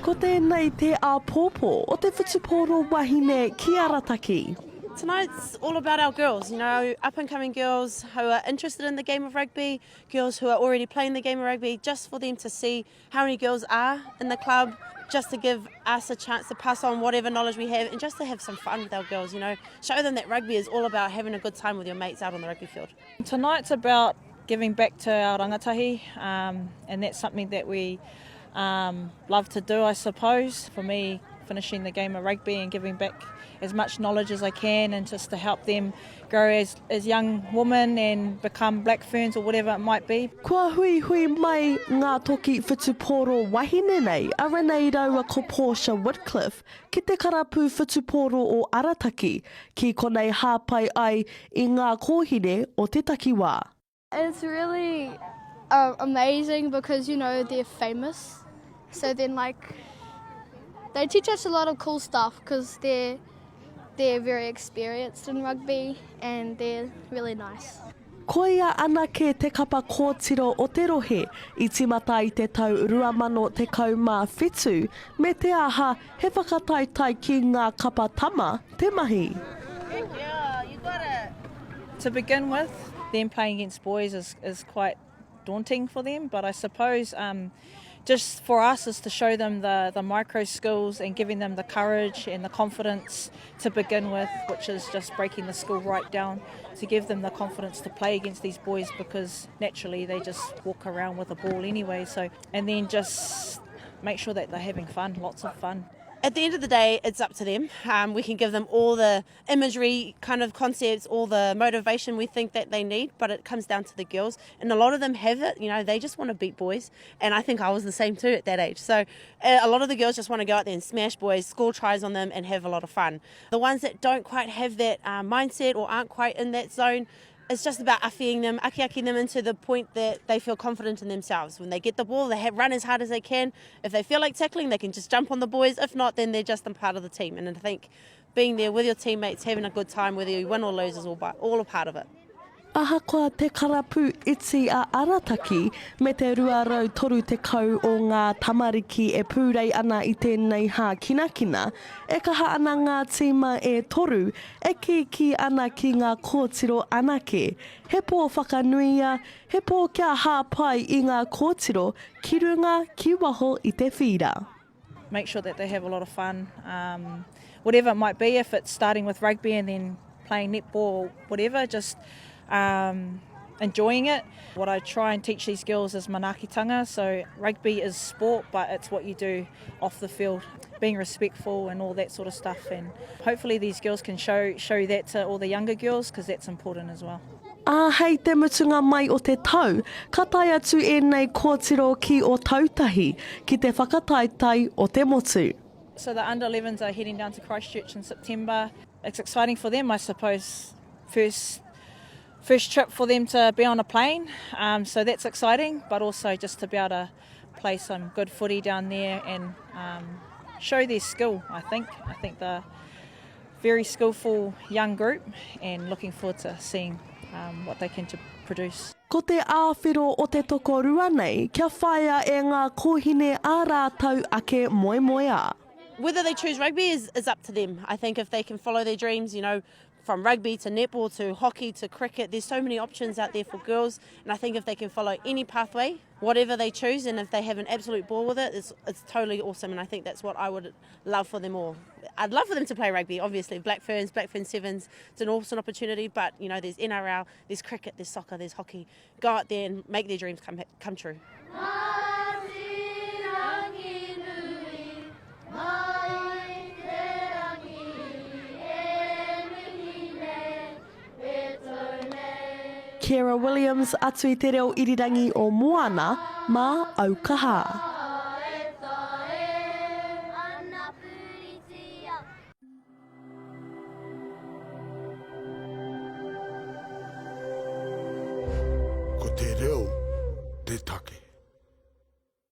Ko tēnei te āpōpō o te whutupōro wahine ki Arataki. Tonight's all about our girls, you know, up and coming girls who are interested in the game of rugby, girls who are already playing the game of rugby, just for them to see how many girls are in the club, just to give us a chance to pass on whatever knowledge we have and just to have some fun with our girls, you know, show them that rugby is all about having a good time with your mates out on the rugby field. Tonight's about giving back to our rangatahi um, and that's something that we um, love to do, I suppose. For me, finishing the game of rugby and giving back as much knowledge as I can and just to help them grow as, as young women and become black ferns or whatever it might be. Kua huihui mai ngā toki whutupōro wahine nei a Renee raua ko Portia Woodcliffe ki te karapu whutupōro o Arataki, ki konei hāpai ai i ngā kōhine o te takiwā. It's really um, amazing because you know they're famous. So then like they teach us a lot of cool stuff because they're they're very experienced in rugby and they're really nice. Koia anake te kapa kōtiro o te rohe i tīmata i te tau 2017, me te aha he whakataetae ki ngā kapa tama te mahi. To begin with, them playing against boys is, is quite daunting for them, but I suppose um, just for us is to show them the, the micro skills and giving them the courage and the confidence to begin with, which is just breaking the skill right down to give them the confidence to play against these boys because naturally they just walk around with a ball anyway. So, and then just make sure that they're having fun, lots of fun. At the end of the day, it's up to them. Um, we can give them all the imagery kind of concepts, all the motivation we think that they need, but it comes down to the girls. And a lot of them have it, you know, they just want to beat boys. And I think I was the same too at that age. So uh, a lot of the girls just want to go out there and smash boys, score tries on them, and have a lot of fun. The ones that don't quite have that uh, mindset or aren't quite in that zone, it's just about awhiing them, akiaki them into the point that they feel confident in themselves. When they get the ball, they have run as hard as they can. If they feel like tackling, they can just jump on the boys. If not, then they're just a part of the team. And I think being there with your teammates, having a good time, whether you win or lose, is all, by, all a part of it. Ahakoa te karapu iti a Arataki me te 230 o ngā tamariki e pūrei ana i tēnei hākinakina, e kaha ana ngā tīma e toru e kīkī ana ki ngā kōtiro anake. He pō whakanuia, he pō kia hāpai i ngā kōtiro ki runga, ki waho i te whīra. Make sure that they have a lot of fun, um, whatever it might be, if it's starting with rugby and then playing netball or whatever, just um, enjoying it. What I try and teach these girls is manaakitanga, so rugby is sport, but it's what you do off the field, being respectful and all that sort of stuff. And hopefully these girls can show, show that to all the younger girls, because that's important as well. Ā, hei te mutunga mai o te tau, ka tae atu ēnei kōtiro ki Ōtautahi, ki te whakataetae o te motu. So the under 11s are heading down to Christchurch in September. It's exciting for them, I suppose, first first trip for them to be on a plane, um, so that's exciting, but also just to be able to play some good footy down there and um, show their skill, I think. I think the very skillful young group and looking forward to seeing um, what they can to produce. Ko te āwhero o te tokorua nei kia whāia e ngā kōhine ā rātou ake moemoeā. Whether they choose rugby is, is up to them. I think if they can follow their dreams, you know, from rugby to netball to hockey to cricket, there's so many options out there for girls. And I think if they can follow any pathway, whatever they choose, and if they have an absolute ball with it, it's, it's totally awesome. And I think that's what I would love for them all. I'd love for them to play rugby, obviously. Black Ferns, Black Fern Sevens, it's an awesome opportunity, but you know, there's NRL, there's cricket, there's soccer, there's hockey. Go out there and make their dreams come, come true. Kiera Williams atu i te reo irirangi o Moana mā Aukaha. Ko te reo te take.